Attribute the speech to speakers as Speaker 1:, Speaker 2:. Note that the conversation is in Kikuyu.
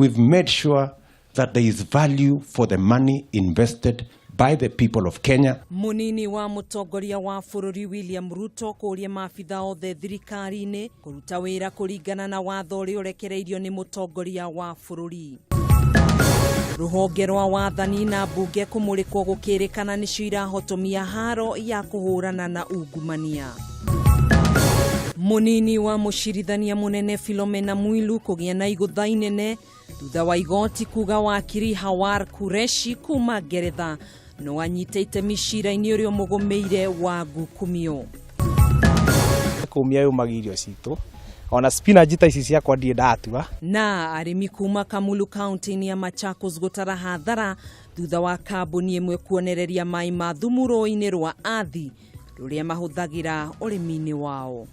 Speaker 1: We've made sure that there is value for the money invested by the people of Kenya.
Speaker 2: Munini wa mutongoria wa bururi William Ruto kuria maabitha othe thirikari-inĩ kũruta wĩra kũringana na watho ũrĩa ũrekereirio nĩ mũtongoria wa bũrũri. Rũhonge rwa wathani na mbunge kũmũrĩkwo gũkĩrĩkana nĩcio irahotomia haro ya kũhũrana na ungumania. Munini wa mũcirithania mũnene Philomena Mwilu kũgĩa na igũtha inene thutha wa igoti kuga wakiri Hawar Kureshi kuma Ngeretha no anyite itemi cira-inĩ ũrĩa ũmũgũmĩire wa ngukumio.
Speaker 3: Kũmia yũmagia irio citũ, ona spinach ta ici ciakwa ndirĩ ndatua.
Speaker 2: Na arĩmi kuma Kamulu kaunti-inĩ ya Machakos gũtara hathara thutha wa kambuni ĩmwe kuonereria maĩ ma thumu rũĩ-inĩ rwa Athi rũrĩa mahũthagĩra ũrĩmi-inĩ wao.